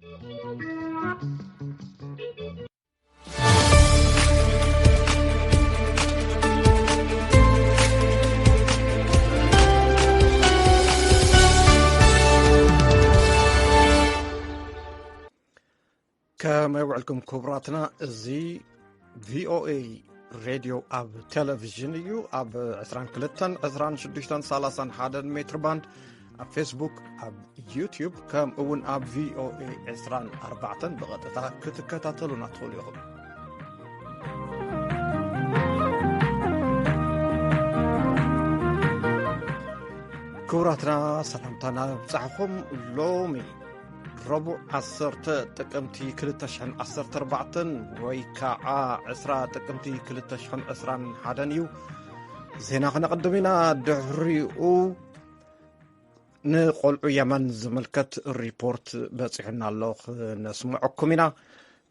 ከመይ ውዕልኩም ክቡራትና? እዚ ቪኦኤ ሬድዮ ኣብ ቴሌቪዥን እዩ። ኣብ ዕስራን ክልተን፣ ዕስራን ሽዱሽተን፣ ሰላሳን ሓደን ሜትር ባንድ፣ ኣብ ፌስቡክ፣ ኣብ ዩትዩብ፣ ከምኡ እውን ኣብ ቪኦኤ ዕስራን ኣርባዕተን ብቐጥታ ክትከታተሉና ትኽእሉ ኢኹም። ክቡራትና፣ ሰላምታና ይብጻሕኹም። ሎሚ ረቡዕ ዓሰርተ ጥቅምቲ ክልተ ሽሕን ዓሰርተ ኣርባዕተን ወይ ከዓ ዕስራ ጥቅምቲ ክልተ ሽሕን ዕስራን ሓደን እዩ። ዜና ክነቕድም ኢና። ድሕሪኡ ንቆልዑ የመን ዝምልከት ሪፖርት በጺሑና ኣሎ፣ ክነስምዐኩም ኢና።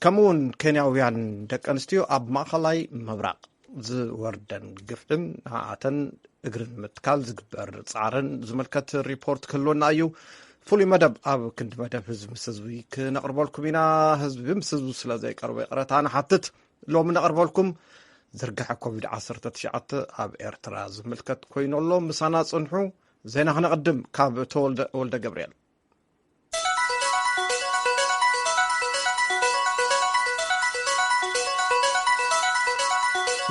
ከምኡ እውን ኬንያውያን ደቂ ኣንስትዮ ኣብ ማእኸላይ ምብራቕ ዝወርደን ግፍዕን ንኣተን እግሪ ንምትካል ዝግበር ጻዕርን ዝምልከት ሪፖርት ክህልወና እዩ። ፍሉይ መደብ ኣብ ክንዲ መደብ ህዝቢ ምስ ህዝቢ ክነቕርበልኩም ኢና። ህዝቢ ምስ ህዝቢ ስለ ዘይቀርቦ ይቕረታ ንሓትት። ሎሚ ነቕርበልኩም ዝርግሐ ኮቪድ ዓሰርተ ትሽዓተ ኣብ ኤርትራ ዝምልከት ኮይኑ ኣሎ። ምሳና ጽንሑ። ዜና ክነቕድም ካብ ተወልደ ወልደ ገብርኤል።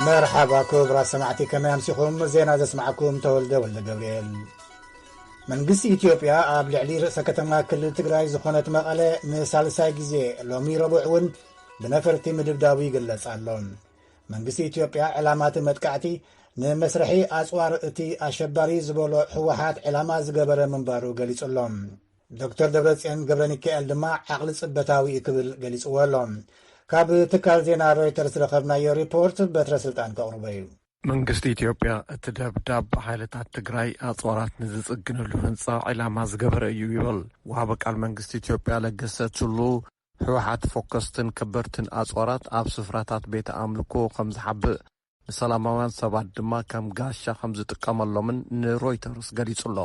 መርሓባ ክቡራት ሰማዕቲ፣ ከመይ ኣምሲኹም? ዜና ዘስማዕኩም ተወልደ ወልደ ገብርኤል። መንግስቲ ኢትዮጵያ ኣብ ልዕሊ ርእሰ ከተማ ክልል ትግራይ ዝኾነት መቐለ ንሳልሳይ ግዜ ሎሚ ረቡዕ እውን ብነፈርቲ ምድብዳቡ ይግለጽ ኣሎ። መንግስቲ ኢትዮጵያ ዕላማ እቲ መጥቃዕቲ ንመስርሒ ኣጽዋር እቲ ኣሸባሪ ዝበሎ ህወሓት ዕላማ ዝገበረ ምንባሩ ገሊጹ ኣሎ። ዶክተር ደብረጽዮን ገብረ ሚካኤል ድማ ዓቕሊ ጽበታዊ እዩ ክብል ገሊጽዎ ኣሎ። ካብ ትካል ዜና ሮይተርስ ዝረኸብናዮ ሪፖርት በትረ ስልጣን ከቕርቦ እዩ። መንግስቲ ኢትዮጵያ እቲ ደብዳብ ሓይልታት ትግራይ ኣጽዋራት ንዝጽግንሉ ህንጻ ዕላማ ዝገበረ እዩ ይብል። ወሃቢ ቃል መንግስቲ ኢትዮጵያ ለገሰ ቱሉ፣ ህወሓት ፎከስትን ከበድትን ኣጽዋራት ኣብ ስፍራታት ቤተ ኣምልኮ ከም ዝሓብእ፣ ንሰላማውያን ሰባት ድማ ከም ጋሻ ከም ዝጥቀመሎምን ንሮይተርስ ገሊጹ ኣሎ።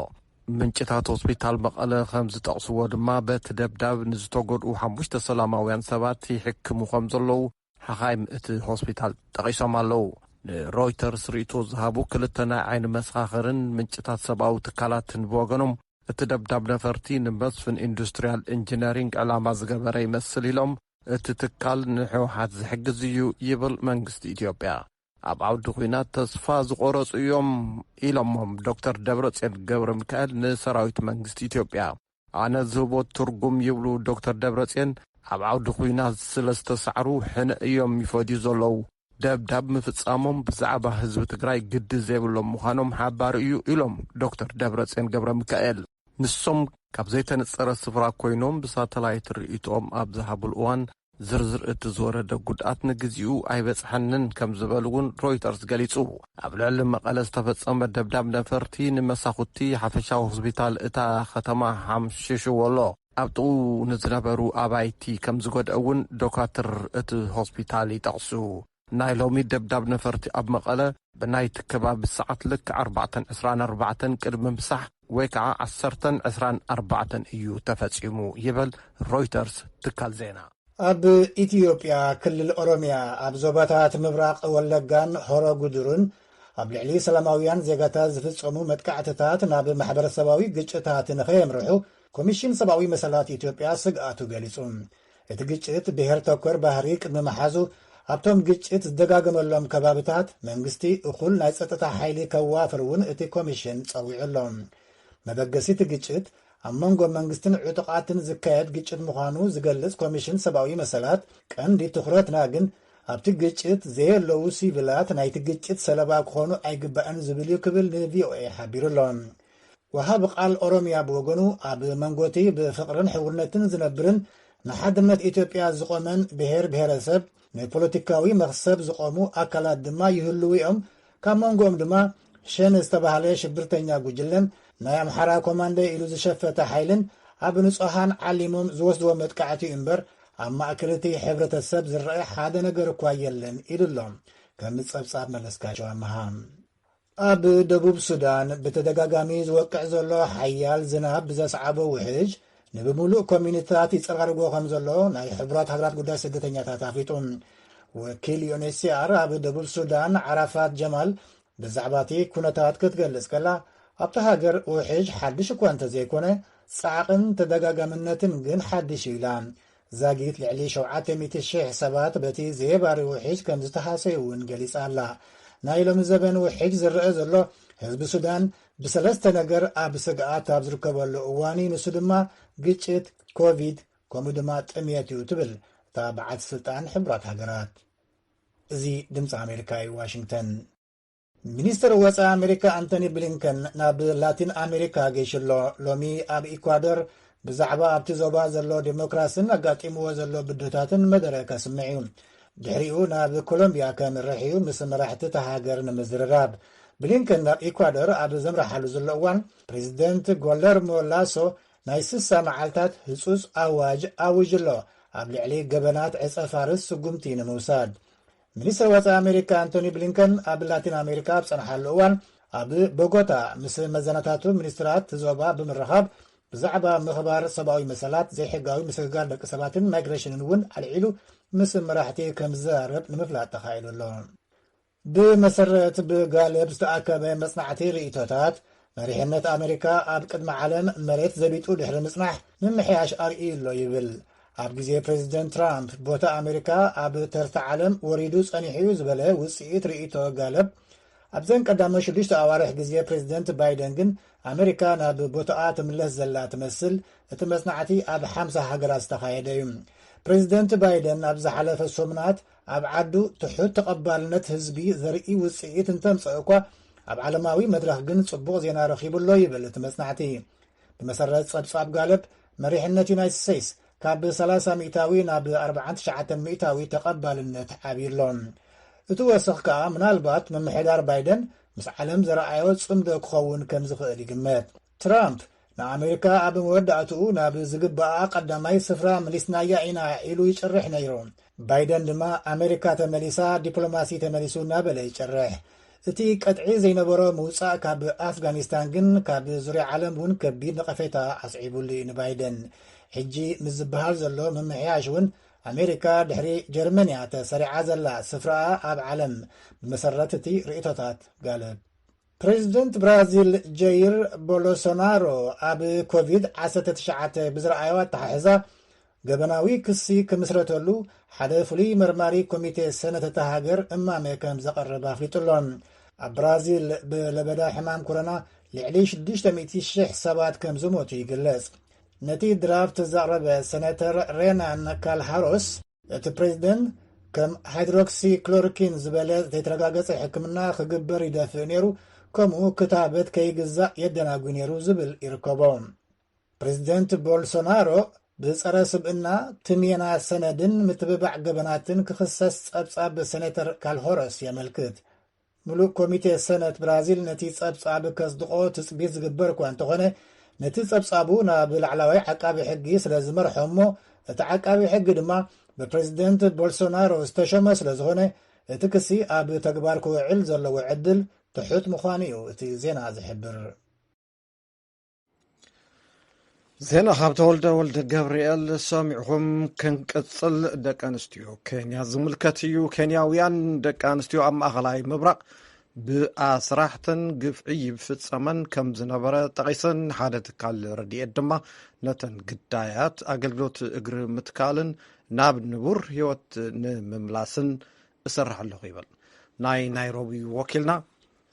ምንጭታት ሆስፒታል መቐለ ከም ዝጠቕስዎ ድማ፣ በቲ ደብዳብ ንዝተጎድኡ ሓሙሽተ ሰላማውያን ሰባት ይሕክሙ ከም ዘለዉ ሓኻይም እቲ ሆስፒታል ጠቒሶም ኣለዉ። ንሮይተርስ ርእይቶ ዝሃቡ ክልተ ናይ ዓይኒ መሰኻኽርን ምንጭታት ሰብኣዊ ትካላትን ብወገኖም፣ እቲ ደብዳብ ነፈርቲ ንመስፍን ኢንዱስትሪያል ኢንጂነሪንግ ዕላማ ዝገበረ ይመስል ኢሎም፣ እቲ ትካል ንህወሓት ዝሕግዝ እዩ ይብል መንግስቲ ኢትዮጵያ። ኣብ ዓውዲ ኲናት ተስፋ ዝቖረጹ እዮም ኢሎሞም ዶክተር ደብረጽዮን ገብረ ሚካኤል ንሰራዊት መንግስቲ ኢትዮጵያ። ኣነ ዝህቦ ትርጉም ይብሉ ዶክተር ደብረጽዮን፣ ኣብ ዓውዲ ኲናት ስለ ዝተሳዕሩ ሕነ እዮም ይፈድዩ ዘለዉ። ደብዳብ ምፍጻሞም ብዛዕባ ህዝቢ ትግራይ ግዲ ዘይብሎም ምዃኖም ሓባሪ እዩ ኢሎም ዶክተር ደብረጽዮን ገብረ ሚካኤል። ንሶም ካብ ዘይተነጸረ ስፍራ ኮይኖም ብሳተላይት ርእይቶኦም ኣብ ዝሃቡሉ እዋን፣ ዝርዝር እቲ ዝወረደ ጉድኣት ንግዚኡ ኣይበጽሐንን ከም ዝበሉ እውን ሮይተርስ ገሊጹ። ኣብ ልዕሊ መቐለ ዝተፈጸመ ደብዳብ ነፈርቲ ንመሳኹቲ ሓፈሻዊ ሆስፒታል እታ ከተማ ሓምሽሽዎ ኣሎ። ኣብ ጥቕኡ ንዝነበሩ ኣባይቲ ከም ዝጎድአ እውን ዶካትር እቲ ሆስፒታል ይጠቕሱ። ናይ ሎሚ ደብዳብ ነፈርቲ ኣብ መቐለ ብናይቲ ከባቢ ሰዓት ልክዕ ኣርባዕተን ዕስራን ኣርባዕተን ቅድሚ ምሳሕ ወይ ከዓ ዓሰርተን ዕስራን ኣርባዕተን እዩ ተፈጺሙ ይብል ሮይተርስ ትካል ዜና። ኣብ ኢትዮጵያ ክልል ኦሮሚያ ኣብ ዞባታት ምብራቕ ወለጋን ሆሮ ጉድሩን ኣብ ልዕሊ ሰላማውያን ዜጋታት ዝፍጸሙ መጥቃዕትታት ናብ ማሕበረሰባዊ ግጭታት ንኸየምርሑ ኮሚሽን ሰብኣዊ መሰላት ኢትዮጵያ ስግኣቱ ገሊጹ። እቲ ግጭት ብሄር ተኮር ባህሪ ቅድሚ መሓዙ ኣብቶም ግጭት ዝደጋገመሎም ከባብታት መንግስቲ እኹል ናይ ጸጥታ ሓይሊ ከዋፍር እውን እቲ ኮሚሽን ጸዊዑ ኣሎ። መበገሲ እቲ ግጭት ኣብ መንጎ መንግስትን ዕጡቓትን ዝካየድ ግጭት ምዃኑ ዝገልጽ ኮሚሽን ሰብኣዊ መሰላት፣ ቀንዲ ትኹረትና ግን ኣብቲ ግጭት ዘየለዉ ሲቪላት ናይቲ ግጭት ሰለባ ክኾኑ ኣይግባእን ዝብል እዩ ክብል ንቪኦኤ ሓቢሩ ኣሎ። ወሃቢ ቃል ኦሮሚያ ብወገኑ፣ ኣብ መንጎ እቲ ብፍቕርን ሕውነትን ዝነብርን ንሓድነት ኢትዮጵያ ዝቖመን ብሄር ብሄረሰብ፣ ንፖለቲካዊ መኽሰብ ዝቖሙ ኣካላት ድማ ይህልዉ እዮም። ካብ መንጎኦም ድማ ሸኔ ዝተባህለ ሽብርተኛ ጉጅለን ናይ ኣምሓራ ኮማንዶ ኢሉ ዝሸፈተ ሓይልን ኣብ ንጹሃን ዓሊሞም ዝወስድዎ መጥቃዕቲ እዩ እምበር፣ ኣብ ማእከል እቲ ሕብረተሰብ ዝረአ ሓደ ነገር እኳ የለን ኢሉ ኣሎ። ከም ጸብጻብ መለስካቸው ኣመሃ። ኣብ ደቡብ ሱዳን ብተደጋጋሚ ዝወቅዕ ዘሎ ሓያል ዝናብ ብዘስዓቦ ውሕጅ፣ ንብምሉእ ኮሚኒታት ይጸራርጎ ከም ዘሎ ናይ ሕቡራት ሃገራት ጉዳይ ስደተኛታት ኣፍሊጡ። ወኪል ዩኤንኤችሲኣር ኣብ ደቡብ ሱዳን ዓራፋት ጀማል ብዛዕባ እቲ ኩነታት ክትገልጽ ከላ፣ ኣብታ ሃገር ውሕጅ ሓድሽ እኳ እንተዘይኮነ፣ ጻዕቕን ተደጋጋምነትን ግን ሓድሽ እዩ ኢላ። ዛጊት ልዕሊ ሸውዓተ ሚእቲ ሽሕ ሰባት በቲ ዘየባሪ ውሕጅ ከም ዝተሃሰዩ እውን ገሊጻ ኣላ። ናይ ሎሚ ዘበን ውሕጅ ዝረአ ዘሎ ህዝቢ ሱዳን ብሰለስተ ነገር ኣብ ስግኣት ኣብ ዝርከበሉ እዋን እዩ። ንሱ ድማ ግጭት፣ ኮቪድ፣ ከምኡ ድማ ጥምየት እዩ ትብል እታ በዓልቲ ስልጣን ሕቡራት ሃገራት። እዚ ድምፂ ኣሜሪካ እዩ፣ ዋሽንግተን። ሚኒስትር ወፃኢ ኣሜሪካ ኣንቶኒ ብሊንከን ናብ ላቲን ኣሜሪካ ገይሹ ኣሎ። ሎሚ ኣብ ኢኳዶር ብዛዕባ ኣብቲ ዞባ ዘሎ ዴሞክራስን ኣጋጢምዎ ዘሎ ብድሆታትን መደረ ከስምዕ እዩ። ድሕሪኡ ናብ ኮሎምቢያ ከምርሕ እዩ፣ ምስ መራሕቲ እታ ሃገር ንምዝርራብ። ብሊንከን ናብ ኢኳዶር ኣብ ዘምርሓሉ ዘሎ እዋን፣ ፕሬዚደንት ጎለርሞ ላሶ ናይ ስሳ መዓልታት ህጹጽ ኣዋጅ ኣዊጁ ኣሎ፣ ኣብ ልዕሊ ገበናት ዕጸ ፋርስ ስጉምቲ ንምውሳድ። ሚኒስትር ወጻኢ ኣሜሪካ ኣንቶኒ ብሊንከን ኣብ ላቲን ኣሜሪካ ኣብ ጸንሓሉ እዋን፣ ኣብ ቦጎታ ምስ መዘናታቱ ሚኒስትራት ዞባ ብምርኻብ፣ ብዛዕባ ምኽባር ሰብኣዊ መሰላት፣ ዘይሕጋዊ ምስግጋር ደቂ ሰባትን ማይግሬሽንን እውን ኣልዒሉ ምስ መራሕቲ ከም ዝዘራረብ ንምፍላጥ ተኻኢሉ ኣሎ። ብመሰረት ብጋለብ ዝተኣከበ መጽናዕቲ ርእይቶታት፣ መሪሕነት ኣሜሪካ ኣብ ቅድሚ ዓለም መሬት ዘቢጡ ድሕሪ ምጽናሕ ምምሕያሽ ኣርእዩ ኣሎ ይብል። ኣብ ግዜ ፕሬዚደንት ትራምፕ፣ ቦታ ኣሜሪካ ኣብ ተርታ ዓለም ወሪዱ ጸኒሑ እዩ ዝበለ ውጽኢት ርእይቶ ጋለብ፣ ኣብዘን ቀዳሞት ሽዱሽተ ኣዋርሕ ግዜ ፕሬዚደንት ባይደን ግን፣ ኣሜሪካ ናብ ቦታኣ ትምለስ ዘላ ትመስል። እቲ መጽናዕቲ ኣብ ሓምሳ ሃገራት ዝተኻየደ እዩ። ፕሬዚደንት ባይደን ኣብ ዝሓለፈ ሰሙናት ኣብ ዓዱ ትሑት ተቐባልነት ህዝቢ ዘርኢ ውጽኢት እንተምጸእ እኳ፣ ኣብ ዓለማዊ መድረኽ ግን ጽቡቕ ዜና ረኺቡ ኣሎ ይብል እቲ መጽናዕቲ። ብመሰረት ጸብጻብ ጋለብ፣ መሪሕነት ዩናይትድ ስቴትስ ካብ ሰላሳ ሚእታዊ ናብ ኣርባዓን ትሽዓተን ሚእታዊ ተቐባልነት ዓብዩ ኣሎ። እቲ ወሰኽ ከኣ ምናልባት ምምሕዳር ባይደን ምስ ዓለም ዘረኣዮ ጽምዶ ክኸውን ከም ዝኽእል ይግመት። ትራምፕ ንኣሜሪካ ኣብ መወዳእትኡ ናብ ዝግባኣ ቀዳማይ ስፍራ መሊስናያ ኢና ኢሉ ይጭርሕ ነይሩ። ባይደን ድማ ኣሜሪካ ተመሊሳ፣ ዲፕሎማሲ ተመሊሱ እናበለ ይጭርሕ። እቲ ቀጥዒ ዘይነበሮ ምውጻእ ካብ ኣፍጋኒስታን ግን ካብ ዙርያ ዓለም እውን ከቢድ ነቐፌታ ኣስዒቡሉ እዩ ንባይደን። ሕጂ ምስ ዝበሃል ዘሎ ምምሕያሽ እውን ኣሜሪካ ድሕሪ ጀርመንያ ተሰሪዓ ዘላ ስፍራኣ ኣብ ዓለም፣ ብመሰረት እቲ ርእይቶታት ጋለብ። ፕሬዚደንት ብራዚል ጀይር ቦሎሶናሮ ኣብ ኮቪድ ዓሰርተ ትሽዓተ ብዝረኣዮ ኣተሓሕዛ ገበናዊ ክሲ ክምስረተሉ ሓደ ፍሉይ መርማሪ ኮሚቴ ሰነት እታ ሃገር እማመ ከም ዘቐርብ ኣፍሊጡ ኣሎ። ኣብ ብራዚል ብለበዳ ሕማም ኮሮና ልዕሊ ሽዱሽተ ሚእቲ ሽሕ ሰባት ከም ዝሞቱ ይግለጽ። ነቲ ድራፍት ዘቕረበ ሰነተር ሬናን ካልሃሮስ፣ እቲ ፕሬዚደንት ከም ሃይድሮክሲክሎሮኪን ዝበለ ዘይተረጋገጸ ሕክምና ክግበር ይደፍእ ነይሩ፣ ከምኡ ክታበት ከይግዛእ የደናጉ ነይሩ ዝብል ይርከቦ። ፕሬዚደንት ቦልሶናሮ ብጸረ ስብእና፣ ትሜና ሰነድን ምትብባዕ ገበናትን ክኽሰስ ጸብጻብ ሰኔተር ካልሆረስ የመልክት። ምሉእ ኮሚቴ ሰነት ብራዚል ነቲ ጸብጻብ ከጽድቖ ትጽቢት ዝግበር እኳ እንተኾነ፣ ነቲ ጸብጻቡ ናብ ላዕላዋይ ዓቃቢ ሕጊ ስለ ዝመርሖ እሞ፣ እቲ ዓቃቢ ሕጊ ድማ ብፕሬዚደንት ቦልሶናሮ ዝተሾመ ስለ ዝኾነ፣ እቲ ክሲ ኣብ ተግባር ክውዕል ዘለዎ ዕድል ትሑት ምዃኑ እዩ እቲ ዜና ዝሕብር። ዜና ካብ ተወልደ ወልደ ገብርኤል ሰሚዕኹም። ክንቅጽል፣ ደቂ ኣንስትዮ ኬንያ ዝምልከት እዩ። ኬንያውያን ደቂ ኣንስትዮ ኣብ ማእኸላይ ምብራቕ ብኣስራሕተን ግፍዒ ይፍጸመን ከም ዝነበረ ጠቒሰን፣ ሓደ ትካል ረድኤት ድማ ነተን ግዳያት ኣገልግሎት እግሪ ምትካልን ናብ ንቡር ህይወት ንምምላስን እሰርሕ ኣለኹ ይብል። ናይ ናይሮቢ ወኪልና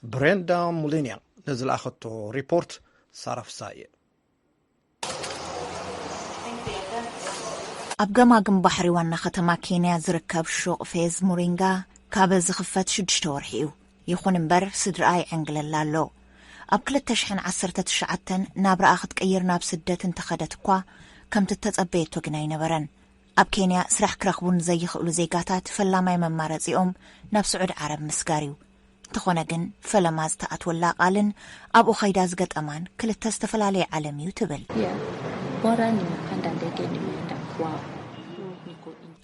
ብሬንዳ ሙሊንያ ንዝለኣኸቶ ሪፖርት ሳራፍሳየ። ኣብ ገማግም ባሕሪ ዋና ከተማ ኬንያ ዝርከብ ሹቕ ፌዝ ሙሪንጋ ካብ ዝኽፈት ሽዱሽተ ወርሒ እዩ። ይኹን እምበር ስድራኣ ይዕንግለላ ኣሎ። ኣብ ክልተ ሽሕን ዓሰርተ ትሽዓተን ናብራኣ ክትቅይር ናብ ስደት እንተኸደት እኳ፣ ከምቲ እተጸበየቶ ግን ኣይነበረን። ኣብ ኬንያ ስራሕ ክረኽቡ ንዘይኽእሉ ዜጋታት ፈላማይ መማረጺኦም ናብ ስዑድ ዓረብ ምስጋር እዩ። እንተኾነ ግን ፈለማ ዝተኣትወላ ቃልን ኣብኡ ኸይዳ ዝገጠማን ክልተ ዝተፈላለየ ዓለም እዩ ትብል።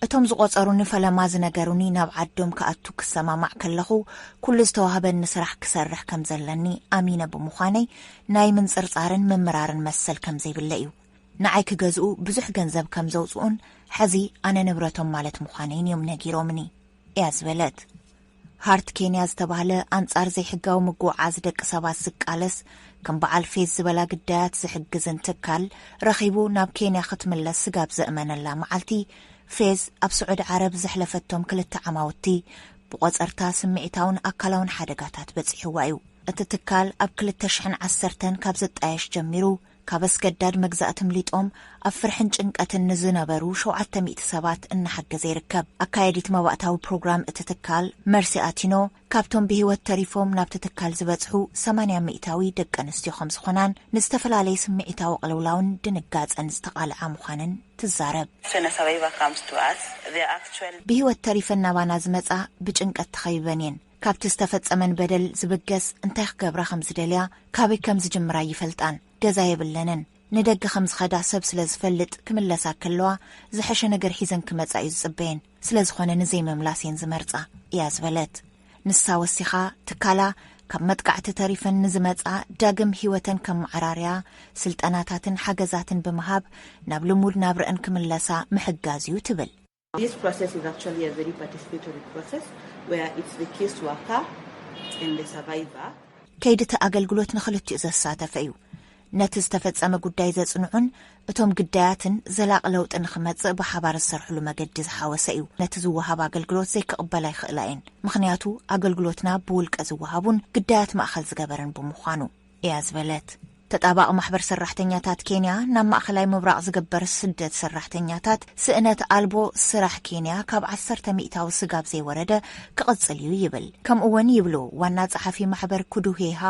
እቶም ዝቖጸሩኒ ፈለማ ዝነገሩኒ ናብ ዓዶም ክኣቱ ክሰማማዕ ከለኹ ኩሉ ዝተዋህበኒ ስራሕ ክሰርሕ ከም ዘለኒ ኣሚነ ብምዃነይ ናይ ምንጽርጻርን ምምራርን መሰል ከም ዘይብለ እዩ። ንዓይ ክገዝኡ ብዙሕ ገንዘብ ከም ዘውፅኡን ሕዚ ኣነ ንብረቶም ማለት ምዃነይን እዮም ነጊሮምኒ እያ ዝበለት። ሃርት ኬንያ ዝተባህለ ኣንጻር ዘይሕጋዊ ምጉዓዝ ደቂ ሰባት ዝቃለስ፣ ከም በዓል ፌዝ ዝበላ ግዳያት ዝሕግዝን ትካል ረኺቡ ናብ ኬንያ ክትምለስ ስጋብ ዘእመነላ መዓልቲ፣ ፌዝ ኣብ ስዑዲ ዓረብ ዘሕለፈቶም ክልተ ዓማውቲ ብቆጸርታ ስምዒታውን ኣካላውን ሓደጋታት በጺሕዋ እዩ። እቲ ትካል ኣብ ክልተ ሽሕን ዓሰርተን ካብ ዝጣየሽ ጀሚሩ፣ ካብ ኣስገዳድ መግዛእቲ ምሊጦም ኣብ ፍርሕን ጭንቀትን ንዝነበሩ ሸውዓተ ሚእቲ ሰባት እናሓገዘ ይርከብ። ኣካያዲት መባእታዊ ፕሮግራም እቲ ትካል መርሲ ኣቲኖ፣ ካብቶም ብህይወት ተሪፎም ናብቲ ትካል ዝበጽሑ ሰማንያ ሚእታዊ ደቂ ኣንስትዮ ከም ዝኾናን ንዝተፈላለየ ስምዒታዊ ቅልውላውን ድንጋጸን ዝተቓልዓ ምዃነን ትዛረብ። When a survivor comes to us, they are actually ብህይወት ተሪፈን ናባና ዝመጻ ብጭንቀት ተኸቢበን እየን። ካብቲ ዝተፈጸመን በደል ዝብገስ እንታይ ክገብራ ከም ዝደልያ፣ ካበይ ከም ዝጅምራ ይፈልጣን። ገዛ የብለንን። ንደገ ከም ዝኸዳ ሰብ ስለ ዝፈልጥ ክምለሳ ከለዋ ዝሐሸ ነገር ሒዘን ክመጻ እዩ ዝጽበየን። ስለ ዝኾነ ንዘይምምላስ እየን ዝመርጻ እያ ዝበለት። ንሳ ወሲኻ ትካላ ካብ መጥቃዕቲ ተሪፈን ንዝመጻ ዳግም ህይወተን ከመዓራርያ ስልጠናታትን ሓገዛትን ብምሃብ ናብ ልሙድ ናብረአን ክምለሳ ምሕጋዝ እዩ ትብል። This process is actually a very participatory process where it's the case worker and the survivor. ከይዲ እቲ ኣገልግሎት ንኽልቲኡ ዘሳተፈ እዩ። ነቲ ዝተፈጸመ ጉዳይ ዘጽንዑን እቶም ግዳያትን ዘላቒ ለውጢ ንኽመጽእ ብሓባር ዝሰርሕሉ መገዲ ዝሓወሰ እዩ። ነቲ ዝወሃብ ኣገልግሎት ዘይክቕበላ ይኽእላ እየን። ምኽንያቱ ኣገልግሎትና ብውልቀ ዝወሃቡን ግዳያት ማእኸል ዝገበረን ብምዃኑ እያ ዝበለት። ተጣባቒ ማሕበር ሰራሕተኛታት ኬንያ ናብ ማእኸላይ ምብራቕ ዝግበር ስደት ሰራሕተኛታት ስእነት ኣልቦ ስራሕ ኬንያ ካብ ዓሰርተ ሚእታዊ ስጋብ ዘይወረደ ክቕጽል እዩ ይብል። ከምኡ እውን ይብሉ ዋና ጸሓፊ ማሕበር ኩዱሄሃ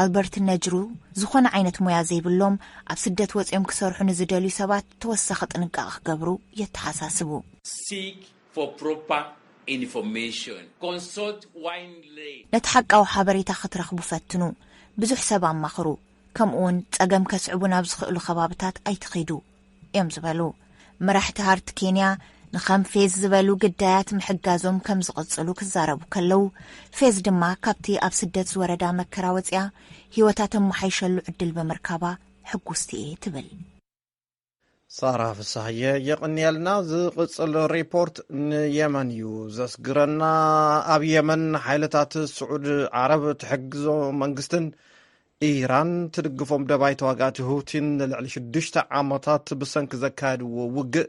ኣልበርት ነጅሩ፣ ዝኾነ ዓይነት ሞያ ዘይብሎም ኣብ ስደት ወጺኦም ክሰርሑ ንዝደልዩ ሰባት ተወሳኺ ጥንቃቐ ክገብሩ የተሓሳስቡ። Seek for proper information. Consult widely. ነቲ ሓቃዊ ሓበሬታ ክትረኽቡ ፈትኑ። ብዙሕ ሰብ ኣማኽሩ። ከምኡውን ጸገም ከስዕቡ ናብ ዝኽእሉ ከባብታት ኣይትኺዱ እዮም ዝበሉ። መራሕቲ ሃርት ኬንያ ንኸም ፌዝ ዝበሉ ግዳያት ምሕጋዞም ከም ዝቕጽሉ ክዛረቡ ከለዉ፣ ፌዝ ድማ ካብቲ ኣብ ስደት ዝወረዳ መከራ ወጽያ ህይወታ ተመሓይሸሉ ዕድል ብምርካባ ሕጉስቲ እየ ትብል። ሳራ ፍሳሃየ የቕንየልና። ዝቕጽል ሪፖርት ንየመን እዩ ዘስግረና። ኣብ የመን ሓይልታት ስዑድ ዓረብ ትሕግዞ መንግስትን ኢራን ትድግፎም ደባይ ተዋጋእቲ ሁቲን ንልዕሊ ሽዱሽተ ዓመታት ብሰንኪ ዘካየድዎ ውግእ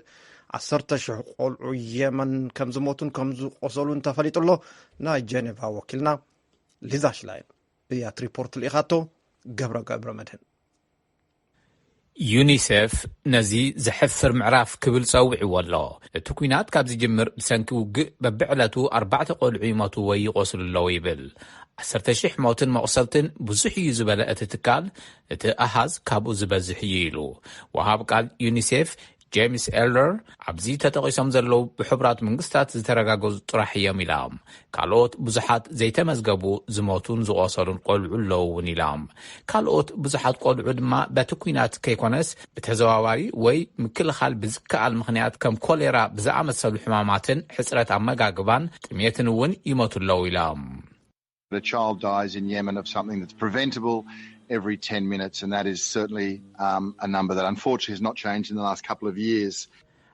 ዓሰርተ ሽሕ ቆልዑ የመን ከም ዝሞቱን ከም ዝቆሰሉን ተፈሊጡ ኣሎ። ናይ ጀኔቫ ወኪልና ሊዛ ሽላይን እያ እቲ ሪፖርት ልኢኻቶ። ገብረ ገብረ መድህን። ዩኒሴፍ ነዚ ዘሕፍር ምዕራፍ ክብል ጸዊዕዎ ኣሎ። እቲ ኲናት ካብ ዝጅምር ብሰንኪ ውግእ በብዕለቱ ኣርባዕተ ቆልዑ ይሞቱ ወይ ይቖስሉ ኣለዉ ይብል። ዓሰርተ ሽሕ ሞትን መቑሰልትን ብዙሕ እዩ ዝበለ እቲ ትካል፣ እቲ ኣሃዝ ካብኡ ዝበዝሕ እዩ ኢሉ። ወሃብ ቃል ዩኒሴፍ ጄምስ ኤልደር፣ ኣብዚ ተጠቒሶም ዘለዉ ብሕቡራት መንግስታት ዝተረጋገጹ ጥራሕ እዮም ኢሎም። ካልኦት ብዙሓት ዘይተመዝገቡ ዝሞቱን ዝቖሰሉን ቆልዑ ኣለዉ እውን ኢሎም። ካልኦት ብዙሓት ቆልዑ ድማ በቲ ኲናት ከይኮነስ ብተዘዋዋሪ ወይ ምክልኻል ብዝከኣል ምኽንያት ከም ኮሌራ ብዝኣመሰሉ ሕማማትን ሕጽረት ኣመጋግባን ጥሜትን እውን ይሞቱ ኣለዉ ኢሎም። A child dies in Yemen of something that's preventable every ten minutes, and that is certainly um, a number that unfortunately has not changed in the last couple of years.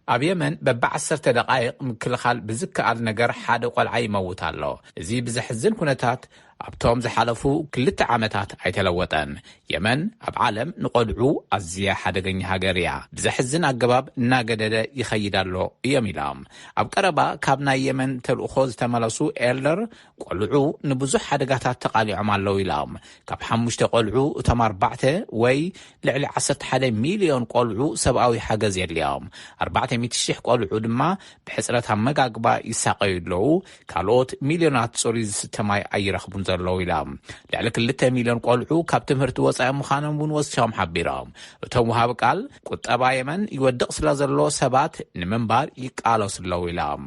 ኣብ የመን በብዓሰርተ ደቓይቕ ምክልኻል ብዝከኣል ነገር ሓደ ቆልዓ ይመውት ኣሎ። እዚ ብዘሕዝን ኩነታት ኣብቶም ዝሓለፉ ክልተ ዓመታት ኣይተለወጠን። የመን ኣብ ዓለም ንቆልዑ ኣዝያ ሓደገኛ ሃገር እያ። ብዘሕዝን ኣገባብ እናገደደ ይኸይድ ኣሎ እዮም ኢሎም። ኣብ ቀረባ ካብ ናይ የመን ተልእኾ ዝተመለሱ ኤልደር፣ ቆልዑ ንብዙሕ ሓደጋታት ተቓሊዖም ኣለዉ ኢሎም። ካብ ሓሙሽተ ቆልዑ እቶም ኣርባዕተ ወይ ልዕሊ ዓሰርተ ሓደ ሚልዮን ቆልዑ ሰብኣዊ ሓገዝ የድልዮም። ኣርባዕተ ሚእቲ ሽሕ ቆልዑ ድማ ብሕጽረት ኣመጋግባ ይሳቐዩ ኣለዉ። ካልኦት ሚልዮናት ጽሩይ ዝስተ ማይ ኣይረኽቡን ዘለዉ ኢሎም። ልዕሊ ክልተ ሚልዮን ቆልዑ ካብ ትምህርቲ ወጻኢ ምዃኖም እውን ወሲኾም ሓቢሮም። እቶም ወሃቢ ቃል፣ ቁጠባ የመን ይወድቕ ስለ ዘሎ ሰባት ንምንባር ይቃለሱ ኣለዉ ኢሎም።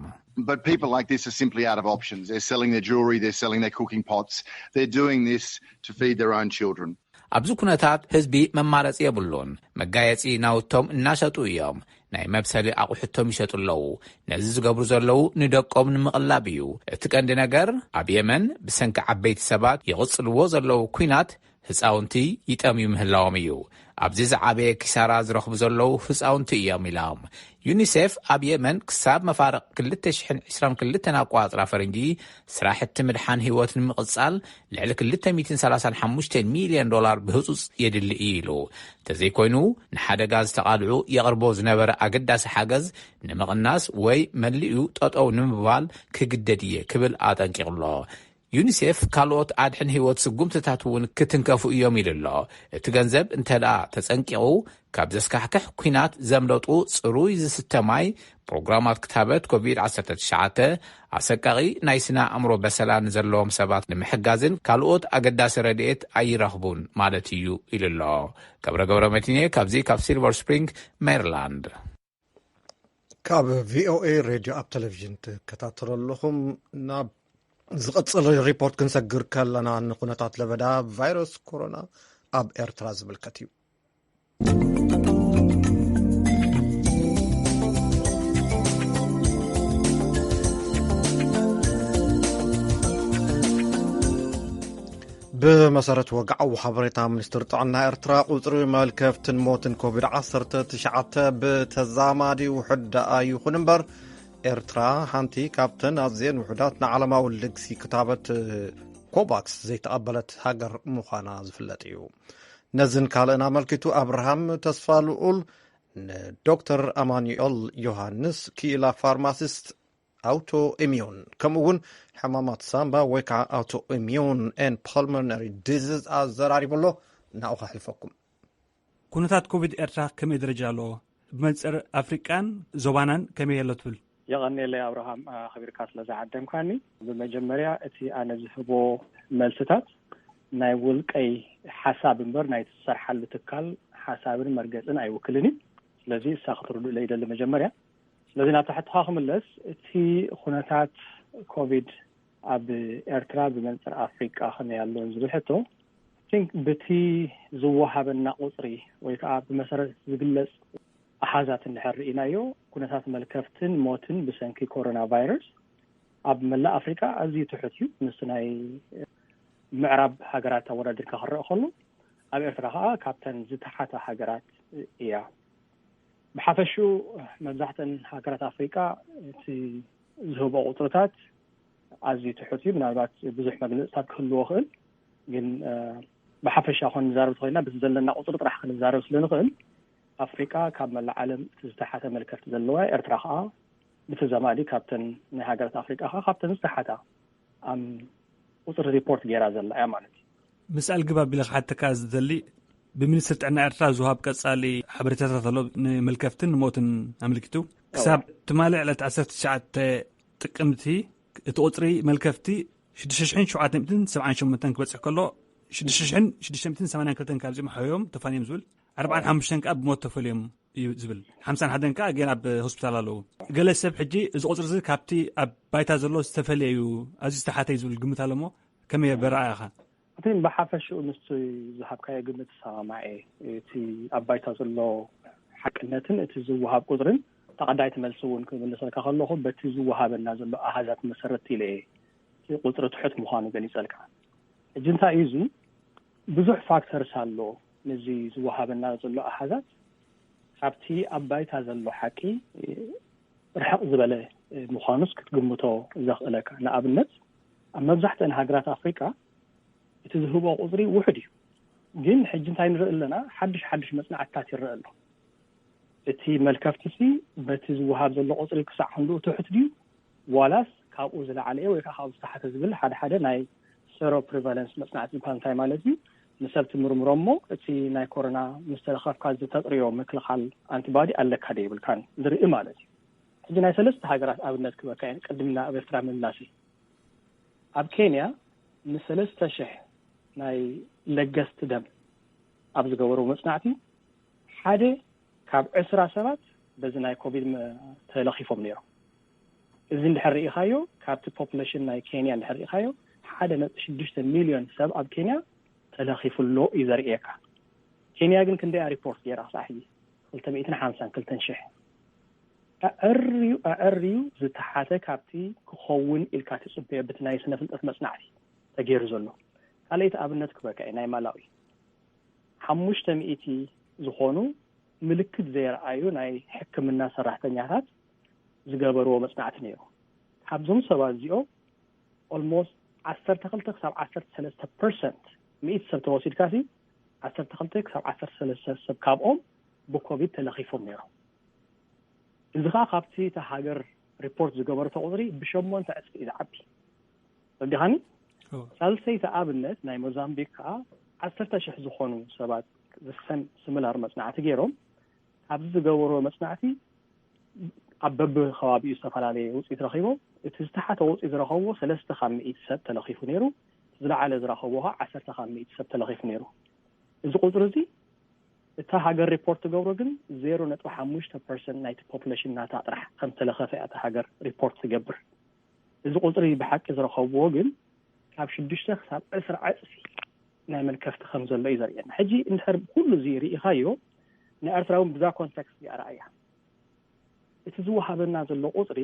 But people like this are simply out of options. They're selling their jewellery, they're selling their cooking pots, they're doing this to feed their own children. ኣብዚ ኩነታት ህዝቢ መማረጺ የብሉን። መጋየጺ ናውቶም እናሸጡ እዮም። ናይ መብሰሊ ኣቑሑቶም ይሸጡ ኣለዉ። ነዚ ዝገብሩ ዘለዉ ንደቆም ንምቕላብ እዩ። እቲ ቀንዲ ነገር ኣብ የመን ብሰንኪ ዓበይቲ ሰባት ይቕጽልዎ ዘለዉ ኲናት ህጻውንቲ ይጠምዩ ምህላዎም እዩ። ኣብዚ ዝዓበየ ኪሳራ ዝረኽቡ ዘለዉ ህፃውንቲ እዮም ኢሎም። ዩኒሴፍ ኣብ የመን ክሳብ መፋርቕ ክልተ ሽሕን ዕስራን ክልተን ኣቋፅራ ፈረንጂ ስራሕቲ ምድሓን ህይወት ንምቕፃል ልዕሊ ክልተ ሚእትን ሰላሳን ሓሙሽተ ሚልዮን ዶላር ብህፁፅ የድሊ እዩ ኢሉ። እንተዘይኮይኑ ንሓደጋ ዝተቓልዑ የቕርቦ ዝነበረ ኣገዳሲ ሓገዝ ንምቕናስ ወይ መሊኡ ጠጠው ንምባል ክግደድ እየ ክብል ኣጠንቂቕሎ። ዩኒሴፍ ካልኦት ኣድሕን ህይወት ስጉምትታት እውን ክትንከፉ እዮም ኢሉ ኣሎ። እቲ ገንዘብ እንተ ደኣ ተጸንቂቑ ካብ ዘስካሕክሕ ኲናት ዘምለጡ ጽሩይ ዝስተ ማይ፣ ፕሮግራማት ክታበት ኮቪድ ዓሰርተ ትሽዓተ፣ ኣሰቃቒ ናይ ስነ ኣእምሮ በሰላ ንዘለዎም ሰባት ንምሕጋዝን ካልኦት ኣገዳሲ ረድኤት ኣይረኽቡን ማለት እዩ ኢሉ ኣሎ። ገብረ ገብረ መድህኔ ካብዚ ካብ ሲልቨር ስፕሪንግ ሜሪላንድ። ካብ ቪኦኤ ሬድዮ ኣብ ቴሌቪዥን ትከታተሉ ኣለኹም። ናብ ዝቐጽል ሪፖርት ክንሰግር ከለና ንኩነታት ለበዳ ቫይረስ ኮሮና ኣብ ኤርትራ ዝምልከት እዩ። ብመሰረት ወግዓዊ ሓበሬታ ሚኒስትር ጥዕና ኤርትራ፣ ቁጽሪ መልከፍትን ሞትን ኮቪድ ዓሰርተ ትሽዓተ ብተዛማዲ ውሑድ ደኣ ይኹን እምበር፣ ኤርትራ ሓንቲ ካብተን ኣዝየን ውሑዳት ንዓለማዊ ልግሲ ክታበት ኮቫክስ ዘይተቐበለት ሃገር ምዃና ዝፍለጥ እዩ። ነዝን ካልእን ኣመልኪቱ ኣብርሃም ተስፋ ልኡል ንዶክተር ኣማኑኤል ዮሃንስ ክኢላ ፋርማሲስት ኣውቶ ኢሚዩን ከምኡ እውን ሕማማት ሳምባ ወይ ከዓ ኣውቶ ኢሚዩን ኤን ፓልሞነሪ ዲዚዝ ኣዘራሪቡ ኣሎ። ናብኡ ከሕልፈኩም። ኩነታት ኮቪድ ኤርትራ ከመይ ደረጃ ኣለዎ? ብመንፅር ኣፍሪቃን ዞባናን ከመይ ኣሎ ትብል? የቐንየለይ ኣብርሃም፣ ኣኽቢርካ ስለ ዝዓደምካኒ። ብመጀመርያ እቲ ኣነ ዝህቦ መልስታት ናይ ውልቀይ ሓሳብ እምበር ናይ ዝሰርሓሉ ትካል ሓሳብን መርገፅን ኣይውክልን እዩ። ስለዚ እሳ ክትርድኡለይ ይደሊ መጀመርያ። ስለዚ ናብቲ ሕቶኻ ክምለስ፣ እቲ ኩነታት ኮቪድ ኣብ ኤርትራ ብመንፅር ኣፍሪቃ ከመይ ኣሎ ዝብል ሕቶ፣ I think ብቲ ዝወሃበና ቁፅሪ ወይ ከዓ ብመሰረት ዝግለፅ ኣሃዛት እንድሕር ርኢናዮ፣ ኩነታት መልከፍትን ሞትን ብሰንኪ ኮሮና ቫይረስ ኣብ መላእ ኣፍሪቃ ኣዝዩ ትሑት እዩ። ምስ ናይ ምዕራብ ሃገራት ኣወዳዲርካ ክረአ ከሎ፣ ኣብ ኤርትራ ከዓ ካብተን ዝተሓታ ሃገራት እያ። ብሓፈሽኡ መብዛሕተን ሃገራት ኣፍሪቃ እቲ ዝህቦ ቁፅርታት ኣዝዩ ትሑት እዩ። ምናልባት ብዙሕ መግለፅታት ክህልዎ ክእል፣ ግን ብሓፈሻ ኮን ንዛረብ ተኮይና በቲ ዘለና ቁፅሪ ጥራሕ ክንዛረብ ስለ ንክእል፣ ኣፍሪቃ ካብ መላእ ዓለም እቲ ዝተሓተ መልከፍቲ ዘለዋ፣ ኤርትራ ከዓ ብተዛማዲ ካብተን ናይ ሃገራት ኣፍሪቃ ከዓ ካብተን ዝተሓታ ኣብ ቁፅሪ ሪፖርት ገይራ ዘላ እያ ማለት እዩ። ምስ ኣልግብ ኣቢለ ክሓተካ ዝደሊ፣ ብሚኒስትሪ ጥዕና ኤርትራ ዝወሃብ ቀጻሊ ሓበሬታታት ኣሎ፣ ንመልከፍትን ንሞትን ኣመልኪቱ። ክሳብ ትማሊ ዕለት ዓሰርተ ትሽዓተ ጥቅምቲ እቲ ቁጽሪ መልከፍቲ ሽዱሽተ ሽሕን ሸውዓተ ሚእትን ሰብዓን ሸሞንተን ክበጽሕ ከሎ፣ ሽዱሽተ ሽሕን ሽዱሽተ ሚእትን ሰማንያን ክልተን ካብዚኦም ሓዮም ተፋንዮም ዝብል፣ ኣርብዓን ሓሙሽተን ከኣ ብሞት ተፈልዮም እዩ ዝብል፣ ሓምሳን ሓደን ከኣ ገና ኣብ ሆስፒታል ኣለዉ። ገለ ሰብ ሕጂ እዚ ቁጽሪ እዚ ካብቲ ኣብ ባይታ ዘሎ ዝተፈልየ እዩ፣ ኣዝዩ ዝተሓተ እዩ ዝብል ግምት ኣሎ እሞ ከመይ በረኣኻ? እቲ ብሓፈሽኡ ምስቲ ዝሃብካዮ ግምት እሰማማዕ እየ። እቲ ኣብ ባይታ ዘሎ ሓቅነትን እቲ ዝወሃብ ቁጽርን፣ ተቐዳይቲ መልሲ እውን ክምልሰልካ ከለኹ፣ በቲ ዝወሃበና ዘሎ ኣሃዛት መሰረት ኢለ እየ እቲ ቁጽሪ ትሑት ምዃኑ ገሊጸልካ። ሕጂ እንታይ እዩ እዚ? ብዙሕ ፋክተርስ ኣሎ። ነዚ ዝወሃበና ዘሎ ኣሃዛት ካብቲ ኣብ ባይታ ዘሎ ሓቂ ርሕቕ ዝበለ ምዃኑስ ክትግምቶ ዘኽእለካ። ንኣብነት፣ ኣብ መብዛሕትአን ሃገራት ኣፍሪቃ እቲ ዝህቦ ቁጽሪ ውሑድ እዩ። ግን ሕጂ እንታይ ንርኢ ኣለና? ሓድሽ ሓድሽ መጽናዕትታት ይረአ ኣሎ። እቲ መልከፍቲሲ በቲ ዝወሃብ ዘሎ ቁጽሪ ክሳዕ ክንድኡ ትሑት ድዩ፣ ዋላስ ካብኡ ዝለዓለ እዩ ወይ ከዓ ካብኡ ዝተሓተ ዝብል ሓደ ሓደ ናይ ሰሮ ፕሪቫለንስ መጽናዕቲ ዝበሃል እንታይ ማለት እዩ? ንሰብ ትምርምሮ እሞ እቲ ናይ ኮሮና ምስ ተለኸፍካ ዝተጥርዮ ምክልኻል ኣንቲባዲ ኣለካ ዶ የብልካን ዝርኢ ማለት እዩ። ሕጂ ናይ ሰለስተ ሃገራት ኣብነት ክበካ እየ፣ ቅድም ናብ ኤርትራ ምምላሲ። ኣብ ኬንያ ንሰለስተ ሽሕ ናይ ለገስቲ ደም ኣብ ዝገበርዎ መጽናዕቲ፣ ሓደ ካብ ዕስራ ሰባት በዚ ናይ ኮቪድ መ-፣ ተለኺፎም ነይሮም። እዚ እንድሕር ርኢኻዮ፣ ካብቲ ፖፑሌሽን ናይ ኬንያ እንድሕር ርኢኻዮ፣ ሓደ ነጥቢ ሽዱሽተ ሚልዮን ሰብ ኣብ ኬንያ ተለኺፉ ኣሎ እዩ ዘርእየካ። ኬንያ ግን ክንደይ እያ ሪፖርት ገይራ ክሳዕ ሕጂ? ክልተ ሚእትን ሓምሳን ክልተን ሽሕ። ኣዐርዩ ኣዐርዩ ዝተሓተ ካብቲ ክኸውን ኢልካ ትጽበዮ በቲ ናይ ስነ ፍልጠት መጽናዕቲ ተገይሩ ዘሎ። ካልኣይቲ ኣብነት ክበካ እየ፣ ናይ ማላዊ። ሓሙሽተ ሚእቲ ዝኾኑ ምልክት ዘየርኣዩ ናይ ሕክምና ሰራሕተኛታት ዝገበርዎ መጽናዕቲ ነይሩ። ካብዞም ሰባት እዚኦም ኦልሞስት ዓሰርተ ክልተ ክሳብ ዓሰርተ ሰለስተ ፐርሰንት፣ ሚእቲ ሰብ ተወሲድካ ሲ ዓሰርተ ክልተ ክሳብ ዓሰርተ ሰለስተ ሰብ ካብኦም ብኮቪድ ተለኺፎም ነይሮም። እዚ ከዓ ካብቲ እታ ሃገር ሪፖርት ዝገበረቶ ቁፅሪ ብሸሞንተ ዕፅፊ እዩ ዝዓቢ። ረዲኻኒ? ሳልሰይቲ ኣብነት ናይ ሞዛምቢክ ከዓ ዓሰርተ ሽሕ ዝኾኑ ሰባት ዝሰም ስምላር መፅናዕቲ ገይሮም፣ ኣብዚ ዝገበርዎ መፅናዕቲ ኣብ በብከባቢኡ ዝተፈላለየ ውፅኢት ረኺቦም። እቲ ዝተሓተ ውፅኢት ዝረኸብዎ ሰለስተ ካብ ሚእቲ ሰብ ተለኺፉ ነይሩ። ዝለዓለ ዝረኸብዎ ከዓ ዓሰርተ ካብ ሚእቲ ሰብ ተለኺፉ ነይሩ። እዚ ቁፅሪ እዚ እታ ሃገር ሪፖርት ትገብሮ ግን ዜሮ ነጥቢ ሓሙሽተ ፐርሰንት ናይቲ ፖፑሌሽን ናታ ጥራሕ ከም ተለኸፈ እያ እታ ሃገር ሪፖርት ትገብር። እዚ ቁፅሪ ብሓቂ ዝረኸብዎ ግን ካብ ሽዱሽተ ክሳብ ዕስራ ዕፅፊ ናይ መልከፍቲ ከም ዘሎ እዩ ዘርእየና። ሕጂ እንድሕር ኩሉ እዚ ርኢኻዮ፣ ንኤርትራ እውን ብዛ ኮንቴክስት እያ ረኣያ። እቲ ዝወሃበና ዘሎ ቁፅሪ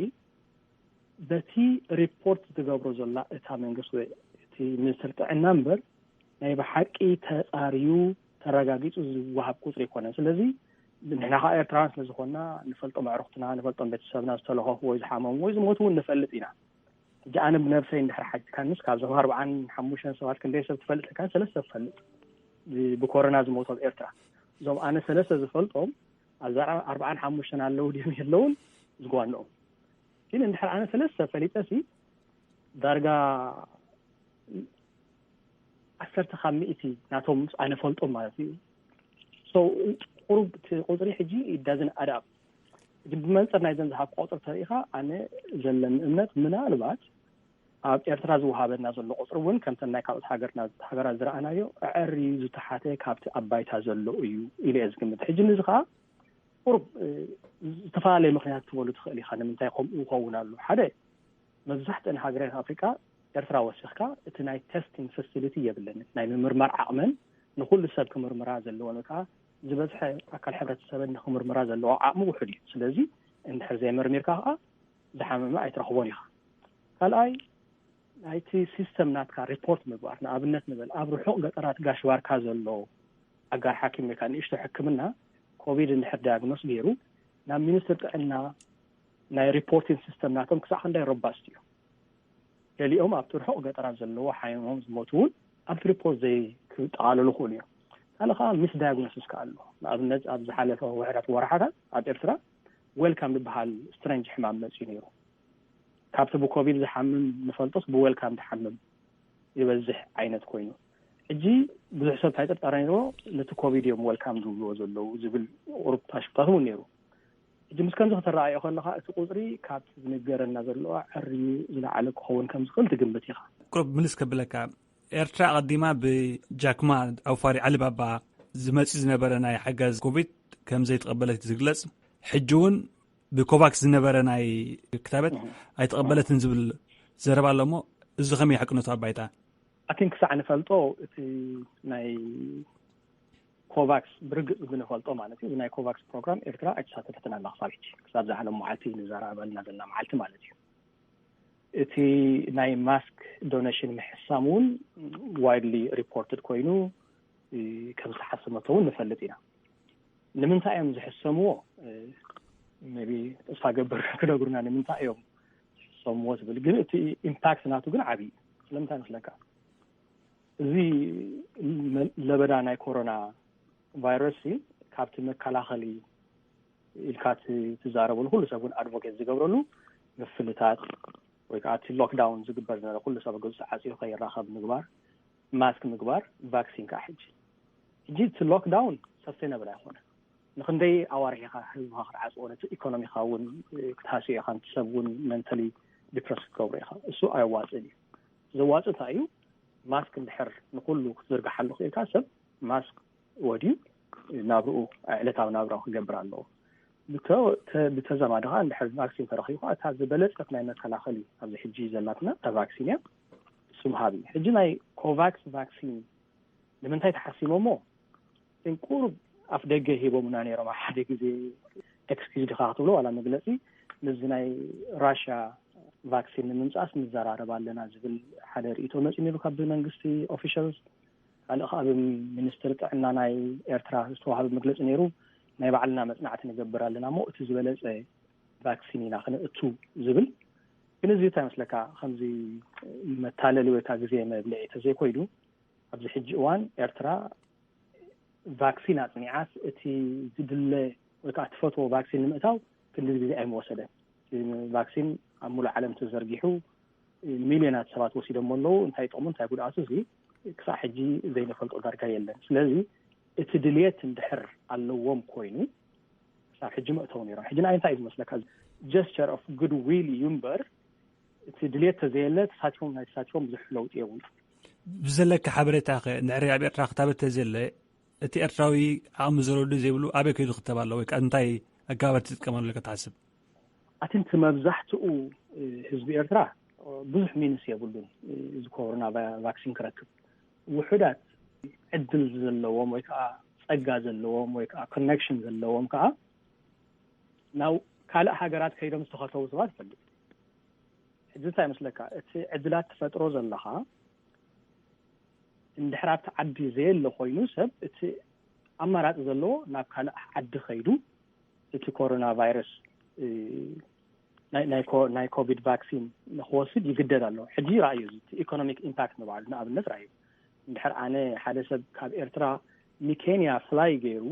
በቲ ሪፖርት ትገብሮ ዘላ እታ መንግስቲ ወይ እቲ ሚኒስትር ጥዕና እምበር ናይ ብሓቂ ተፃርዩ ተረጋጊፁ ዝወሃብ ቁፅሪ ኣይኮነን። ስለዚ ንሕና ከዓ ኤርትራውያን ስለ ዝኾንና ንፈልጦም ኣዕሩኽትና ንፈልጦም ቤተሰብና ዝተለኸፉ ወይ ዝሓመሙ ወይ ዝሞቱ እውን ንፈልጥ ኢና። ሕጂ ኣነ ብነብሰይ እንድሕር ሓቲትካንስ ካብዞም ኣርብዓን ሓሙሽተን ሰባት ክንደይ ሰብ ትፈልጥ ኢልካ? ሰለስተ ትፈልጥ ብ- ብኮሮና ዝሞቱ ኣብ ኤርትራ። እዞም ኣነ ሰለስተ ዝፈልጦም ኣብዛ ኣርብዓን ሓሙሽተን ኣለዉ ድዮም የለውን ዝጓንኦም። ግን እንድሕር ኣነ ሰለስተ ፈሊጠ ሲ ዳርጋ ዓሰርተ ካብ ሚእቲ ናቶም ኣነ ፈልጦም ማለት እዩ። So ቁሩብ እቲ ቁፅሪ ሕጂ ዳዝን ኣድኣብ። ሕጂ ብመንፅር ናይዘን ዝሃብኩ ቁፅሪ ተሪኢኻ ኣነ ዘለኒ እምነት ምናልባት ኣብ ኤርትራ ዝወሃበና ዘሎ ቁፅሪ እውን ከምተን ናይ ካልኦት ሃገርና ሃገራት ዝረኣናዮ ኣዐርዩ ዝተሓተ ካብቲ ኣብ ባይታ ዘሎ እዩ ኢለ እየ ዝግምት። ሕጂ ንዚ ከዓ ቁሩብ እ፣ ዝተፈላለየ ምክንያት ክትበሉ ትኽእል ኢኻ ንምንታይ ከምኡ ይኸውን ኣሎ። ሓደ መብዛሕትአን ሃገራት ኣፍሪቃ ኤርትራ ወሲኽካ እቲ ናይ ቴስቲንግ ፋሲሊቲ የብለንን። ናይ ምምርማር ዓቕመን ንኩሉ ሰብ ክምርምራ ዘለወን ወይ ከዓ ዝበዝሐ ኣካል ሕብረተሰበን ንክምርምራ ዘለዎ ዓቕሚ ውሑድ እዩ። ስለዚ እንድሕር ዘይመርሚርካ ከዓ ዝሓመመ ኣይትረኽቦን ኢኻ። ካልኣይ ናይቲ ሲስተም ናትካ ሪፖርት ምግባር፣ ንኣብነት ንበል ኣብ ርሑቕ ገጠራት ጋሽ ባርካ ዘሎ ኣጋር ሓኪም ወይ ከዓ ንእሽቶ ሕክምና ኮቪድ እንድሕር ዳያግኖስ ገይሩ ናብ ሚኒስትር ጥዕና ናይ ሪፖርቲንግ ሲስተም ናቶም ክሳዕ ክንደይ ሮባስት እዩ። ገሊኦም ኣብቲ ርሑቕ ገጠራት ዘለዎ ሓሚሞም ዝሞቱ እውን ኣብቲ ሪፖርት ዘይክጠቓለሉ ክኽእሉ እዮም። ካልእ ከዓ ሚስ ዳያግኖሲስ ከዓ ኣሎ። ንኣብነት ኣብ ዝሓለፈ ውሕዳት ወርሓታት ኣብ ኤርትራ ዌልካም ዝበሃል ስትሬንጅ ሕማም መፅዩ ነይሩ። ካብቲ ብኮቪድ ዝሓምም ንፈልጦስ ብዌልካም ዝሓምም ይበዝሕ ዓይነት ኮይኑ ሕጂ ብዙሕ ሰብ እንታይ ጥርጣረ ነይርዎ ነቲ ኮቪድ እዮም ዌልካም ዝብልዎ ዘለዉ ዝብል ቁሩብ ታሽፍታት እውን ነይሩ። ሕጂ ምስ ከምዚ ከተረኣዮ ከለካ እቲ ቁፅሪ ካብቲ ዝንገረና ዘለዋ ዕርዩ ዝለዓለ ክኸውን ከም ዝኽእል ትግምት ኢኻ። ቁሩብ ምልስ ከብለካ፣ ኤርትራ ኣቐዲማ ብጃክማ ኣውፋሪ ዓሊባባ ዝመጽእ ዝነበረ ናይ ሓገዝ ኮቪድ ከም ዘይተቐበለት ዝግለጽ፣ ሕጂ እውን ብኮቫክስ ዝነበረ ናይ ክታበት ኣይተቐበለትን ዝብል ዘረባ ኣሎ እሞ፣ እዚ ከመይ ሓቅነቱ ኣብ ባይታ? ኣቲን ክሳዕ ንፈልጦ እቲ ናይ ኮቫክስ ብርግጽ ብንፈልጦ ማለት እዩ፣ ናይ ኮቫክስ ፕሮግራም ኤርትራ ኣይተሳተፈትን ኣላ ክሳብ ሕጂ፣ ክሳብ ዝዓለም መዓልቲ ንዘራረበልና ዘለና መዓልቲ ማለት እዩ። እቲ ናይ ማስክ ዶኔሽን ምሕሳም እውን ዋይድሊ ሪፖርትድ ኮይኑ ከም ዝተሓሰመቶ እውን ንፈልጥ ኢና። ንምንታይ እዮም ዝሕሰምዎ? ቢ ተስፋ ገብር ክነግሩና ንምንታይ እዮም ዝሕሰምዎ ዝብል ግን እቲ ኢምፓክት ናቱ ግን ዓብዪ እዩ። ስለምንታይ መስለካ? እዚ ለበዳ ናይ ኮሮና ቫይረስ ካብቲ መከላኸሊ ኢልካ ትዛረበሉ ኩሉ ሰብ እውን ኣድቮኬት ዝገብረሉ ምፍልታት ወይ ከዓ እቲ ሎክዳውን ዝግበር ዝነበረ ኩሉ ሰብ ገዙ ተዓፅዩ ከይራኸብ ምግባር፣ ማስክ ምግባር፣ ቫክሲን ከዓ ሕጂ ሕጂ እቲ ሎክዳውን ሰስቴነብል ኣይኮነን። ንክንደይ ኣዋርሕ ኢኻ ህዝብኻ ክትዓፅዎ ነቲ ኢኮኖሚካ እውን ክትሃስዮ ኢኻ ነቲ ሰብ እውን መንተሊ ዲፕረስ ክትገብሮ ኢኻ። እሱ ኣየዋፅእን እዩ። ዘዋፅእ እንታይ እዩ? ማስክ እንድሕር ንኩሉ ክትዝርግሓሉ ክኢልካ ሰብ ማስክ ወድዩ ናብርኡ ዕለታዊ ናብራኡ ክገብር ኣለዎ። ብተዘማዲ ከዓ እንድሕር ቫክሲን ተረኪቡ ከዓ እታ ዝበለፀት ናይ መከላኸሊ ኣብዚ ሕጂ ዘላትና እታ ቫክሲን እያ። እሱ ምሃብ እዩ። ሕጂ ናይ ኮቫክስ ቫክሲን ንምንታይ ተሓሲሞሞ? ቁሩብ ኣፍ ደገ ሂቦምና ነይሮም ሓደ ግዜ ኤክስኪዝ ድኻ ክትብሎ ዋላ መግለፂ ምስዚ ናይ ራሽያ ቫክሲን ንምምፃእስ ንዘራረብ ኣለና ዝብል ሓደ ርእቶ መፂ ነይሩ ካብ መንግስቲ ኦፊሻልስ። ካልእ ከዓ ብሚኒስትሪ ጥዕና ናይ ኤርትራ ዝተዋሃበ መግለፂ ነይሩ። ናይ ባዕልና መፅናዕቲ ንገብር ኣለና እሞ እቲ ዝበለፀ ቫክሲን ኢና ክነእቱ ዝብል። ግን እዚ እንታይ መስለካ፣ ከምዚ መታለሊ ወይ ከዓ ግዜ መብልዒ ተዘይኮይኑ ኣብዚ ሕጂ እዋን ኤርትራ ቫክሲን ኣፅኒዓስ እቲ ዝድለ ወይ ከዓ ትፈትዎ ቫክሲን ንምእታው ክንዲ ግዜ ኣይምወሰደን። ቫክሲን ኣብ ሙሉእ ዓለም ተዘርጊሑ ሚልዮናት ሰባት ወሲዶሞ ኣለዉ። እንታይ ጥቕሙ እንታይ ጉድኣቱ እዚ ክሳዕ ሕጂ ዘይንፈልጦ ዳርጋ የለን። ስለዚ እቲ ድልየት እንድሕር ኣለዎም ኮይኑ ክሳብ ሕጂ መእተው ነይሮም። ሕጂ ንኣይ እንታይ እዩ ዝመስለካ? ጀስቸር ኦፍ ጉድ ዊል እዩ እምበር እቲ ድልየት ተዘየለ ተሳቲፎም ናይ ተሳቲፎም ብዙሕ ለውጢ የብሉ። ብዘለካ ሓበሬታ ኸ ንዕሪ ኣብ ኤርትራ ክታበት ተዘለ እቲ ኤርትራዊ ዓቕሚ ዘለሉ ዘይብሉ ኣበይ ከይዱ ክተብ ኣሎ ወይ ከዓ እንታይ ኣገባባት ትጥቀመሉ ኢልካ ትሓስብ? ኣትንቲ መብዛሕትኡ ህዝቢ ኤርትራ ብዙሕ ሚንስ የብሉን። እዚ ኮሮና ቫክሲን ክረክብ ውሑዳት ዕድል ዘለዎም ወይ ከዓ ፀጋ ዘለዎም ወይ ከዓ ኮኔክሽን ዘለዎም ከዓ ናብ ካልእ ሃገራት ከይዶም ዝተኸተቡ ሰባት ይፈልጥ። ሕዚ እንታይ ይመስለካ? እቲ ዕድላት ትፈጥሮ ዘለኻ እንድሕር ኣብቲ ዓዲ ዘየለ ኮይኑ ሰብ እቲ ኣማራፂ ዘለዎ ናብ ካልእ ዓዲ ከይዱ እቲ ኮሮና ቫይረስ ናይ ኮቪድ ቫክሲን ንክወስድ ይግደድ ኣሎ። ሕጂ ራእዩ ኢኮኖሚክ ኢምፓክት ንባዕሉ ንኣብነት ራእዩ እንድሕር ኣነ ሓደ ሰብ ካብ ኤርትራ ንኬንያ ፍላይ ገይሩ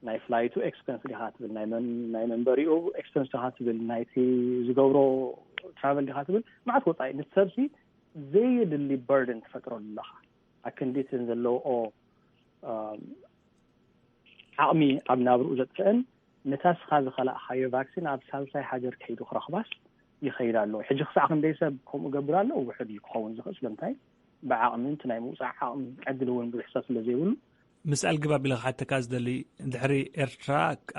ናይ ፍላይቱ ኤክስፐንስ ዲኻ ትብል ናይ መንበሪኡ ኤክስፐንስ ዲኻ ትብል ናይቲ ዝገብሮ ትራቨል ዲኻ ትብል ማዓት ወፃኢ ንሰብሲ ዘየድሊ በርደን ትፈጥረሉ ኣለኻ። ኣክንዲትን ዘለውኦ ዓቕሚ ኣብ ናብርኡ ዘጥፍአን ነታ ስኻ ዝኸላእኻዮ ቫክሲን ኣብ ሳልሳይ ሃገር ከይዱ ክረኽባስ ይኸይድ ኣሎ። ሕጂ ክሳዕ ክንደይ ሰብ ከምኡ ገብር ኣሎ? ውሕድ እዩ ክኸውን ዝኽእል። ስለምንታይ? ብዓቕሚ እቲ ናይ ምውፃእ ዓቕሚ ዕድል እውን ብዙሕ ሰብ ስለ ዘይብሉ። ምስ ኣልግባብ ኢለ ክሓተካ ዝደሊ፣ ድሕሪ ኤርትራ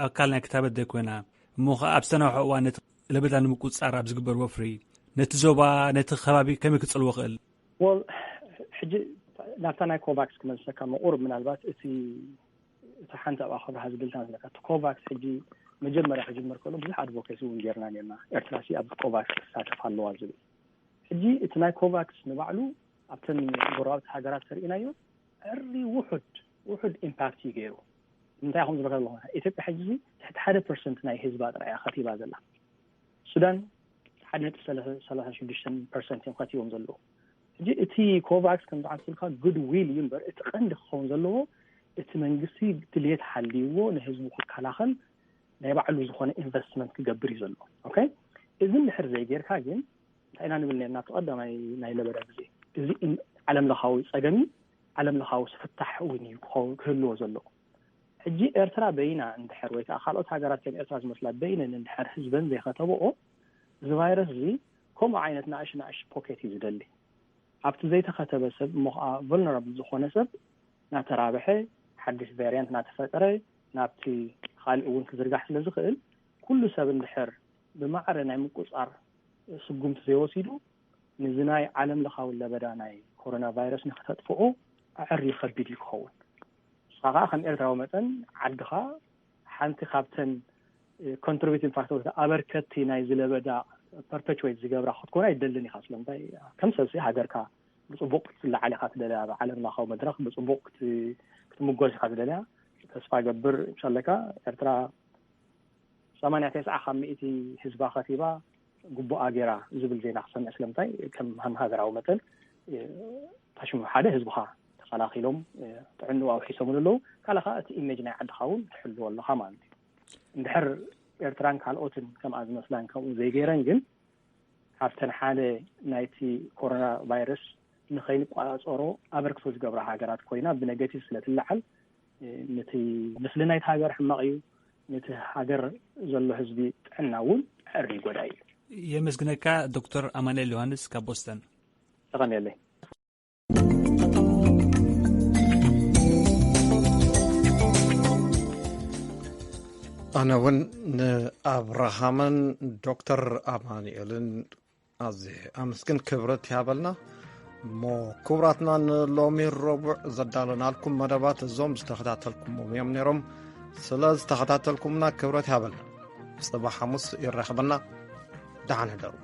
ኣካል ናይ ክታበት ዘይኮይና እሞ ኸዓ ኣብ ዝተናውሐ እዋን ነቲ ለበዳ ንምቁፅፃር ኣብ ዝግበር ወፍሪ ነቲ ዞባ ነቲ ከባቢ ከመይ ክፅልዎ ክእል? ወል ሕጂ ናብታ ናይ ኮቫክስ ክመልሰካ ምቑር ምናልባት እቲ እቲ ሓንቲ ኣብኣ ክብርሃ ዝድልታ ዘለካ እቲ ኮቫክስ ሕጂ መጀመርያ ክጅምር ከሎ ብዙሕ ኣድቮኬሲ እውን ጌርና ኔርና። ኤርትራ ሲ ኣብ ኮቫክስ ክሳተፍ ኣለዋ ዝብል። ሕጂ እቲ ናይ ኮቫክስ ንባዕሉ ኣብተን ጎረባብቲ ሃገራት ተርእናዮ ዕሪ ውሑድ ውሑድ ኢምፓክት እዩ ገይሩ። እንታይ ከም ዝበካ ኣለኹ ኢትዮጵያ ሕጂ ትሕቲ ሓደ ፐርሰንት ናይ ህዝባ ጥራያ ከቲባ ዘላ። ሱዳን ሓደ ነጥቢ ሰላሳ ሽዱሽተ ፐርሰንት እዮም ከቲቦም ዘለዉ። ሕጂ እቲ ኮቫክስ ከም ዝዓስልካ ጉድ ዊል እዩ እምበር እቲ ቀንዲ ክኸውን ዘለዎ እቲ መንግስቲ ድልየት ሓልይዎ ንህዝቡ ክከላኸል ናይ ባዕሉ ዝኾነ ኢንቨስትመንት ክገብር እዩ ዘለዎ። ኦኬ፣ እዚ እንድሕር ዘይጌርካ ግን እንታይ ኢና ንብል ነርና? እቲ ቀዳማይ ናይ ለበዳ ግዜ እዚ ዓለም ለኻዊ ፀገም እዩ። ዓለም ለኻዊ ፍታሕ እውን እዩ ክኸውን ክህልዎ ዘለዎ። ሕጂ ኤርትራ በይና እንድሕር ወይ ከዓ ካልኦት ሃገራት ከም ኤርትራ ዝመስላ በይነን እንድሕር ህዝበን ዘይከተበኦ እዚ ቫይረስ እዚ ከምኡ ዓይነት ንኣሽ ንኣሽ ፖኬት እዩ ዝደሊ። ኣብቲ ዘይተኸተበ ሰብ እሞ ከዓ ቨልነራብል ዝኾነ ሰብ እናተራብሐ ሓድሽ ቫሪያንት እናተፈጠረ ናብቲ ካልእ እውን ክዝርጋሕ ስለ ዝኽእል ኩሉ ሰብ እንድሕር ብማዕረ ናይ ምቁፃር ስጉምቲ ዘይወሲዱ ንዚ ናይ ዓለም ለኻዊ ለበዳ ናይ ኮሮና ቫይረስ ንክተጥፍኦ ኣዕርዩ ከቢድ እዩ ክኸውን። ንስኻ ከዓ ከም ኤርትራዊ መጠን ዓድኻ ሓንቲ ካብተን ኮንትሪቢቲንግ ፋክተር ኣበርከቲ ናይ ዝለበዳ ፐርፔቹዌት ዝገብራ ክትኮና ይደልን ኢኻ። ስለምንታይ ከም ሰብሲ ሃገርካ ብፅቡቅ ክትለዓል ኢኻ ትደልያ፣ ኣብ ዓለም ለኻዊ መድረክ ብፅቡቅ ክትምጎስ ኢኻ ትደልያ። ተስፋ ገብር ምሻለካ ኤርትራ ሰማንያ ተስዓ ካብ ሚእቲ ህዝባ ከቲባ ግቡኣ ገይራ ዝብል ዜና ክሰምዕ ስለምንታይ ከም ሃም ሃገራዊ መጠን ታሽሙ ሓደ ህዝብኻ ተኸላኺሎም ጥዕንኡ ኣውሒሶምሉ ኣለዉ። ካልእ ከዓ እቲ ኢሜጅ ናይ ዓድኻ እውን ትሕልዎ ኣለኻ ማለት እዩ። እንድሕር ኤርትራን ካልኦትን ከምኣ ዝመስላን ከምኡ ዘይገይረን ግን ካብተን ሓደ ናይቲ ኮሮና ቫይረስ ንኸይንቋፃፀሮ ኣበርክቶ ዝገብራ ሃገራት ኮይና ብነገቲቭ ስለ ትለዓል ነቲ ምስሊ ናይቲ ሃገር ሕማቕ እዩ፣ ነቲ ሃገር ዘሎ ህዝቢ ጥዕና እውን ዕሪ ይጎዳ እዩ። የመስግነካ ዶክተር ኣማንኤል ዮሃንስ ካብ ቦስተን። ተቐንየለይ። ኣነ እውን ንኣብርሃምን ዶክተር ኣማንኤልን ኣዝየ ኣመስግን ክብረት ይሃበልና። እሞ ክቡራትና ንሎሚ ረቡዕ ዘዳለናልኩም መደባት እዞም ዝተኸታተልኩሞም እዮም ነይሮም። ስለ ዝተኸታተልኩምና ክብረት ይሃበልና። ጽባሕ ሓሙስ ይራኸበና። ደሓን ሕደሩ።